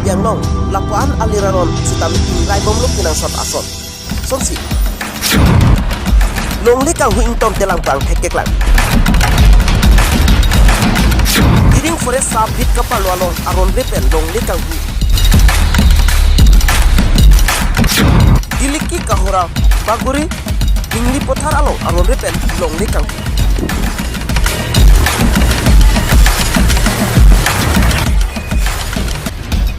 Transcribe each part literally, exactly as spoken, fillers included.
Karbi Anglong lapuan alir aron sitame ingrai bomlo kenangsot ason. Sonsi longle kanghu ington telang pang thekkeklang. Diring Forest Sub Beat kaparlo along aron repen longle kanghu. Diliki Kahora Bagori Inglipethar along aron repen longle kanghu.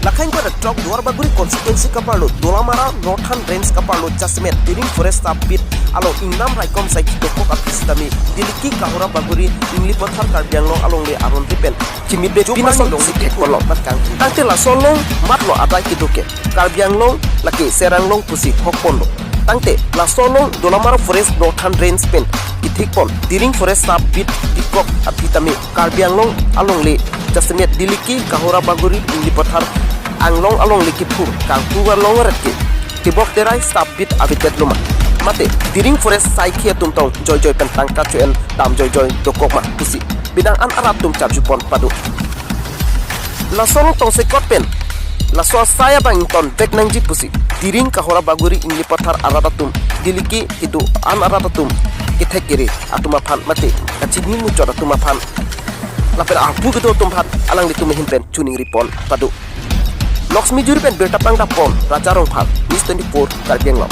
Lakhang pada throk Duar Bagori constituency kaparlo Dolamara Northern Range kaparlo jasemet Diring Forest Sub Beat along ingnam raikom saiki dokok aphi sitame Diliki Kahora Bagori Inglipethar Karbi Anglong alongle aron repen chimit be pinason longle kanghu. Tangte laso along matlo adai kedo ke Karbi Anglong lake Seranglong pusi hokponlo. Tangte laso along Dolamara Forest Northern Range pen kethikpon Diring Forest Sub Beat dikok aphi tame Karbi Anglong alongle jasemet Diliki Kahora Bagori Inglipethar Anglong alongle kephur kanghu along ret ke tebok terai Sub Beat avedetlo ma, mate Diring Forest saikhi atum tong joijoi pen tangka cho-en dam joijoi dokok ma pusi bidang an arat atum charjupon pado. Laso along tongsekot pen laso asai abang ington vek nangji pusi Diring Kahora Bagori Inglipethar arat atum, Diliki kedo-an arat atum, kethek kere atum aphan mate kachini muchot atum aphan lapen arpu kedo atum aphan alanglitum ahin pen choningripon pado. Lakhmi Juri pen birta pangdapon Raja Rongphar, News twenty-four Karbi Anglong.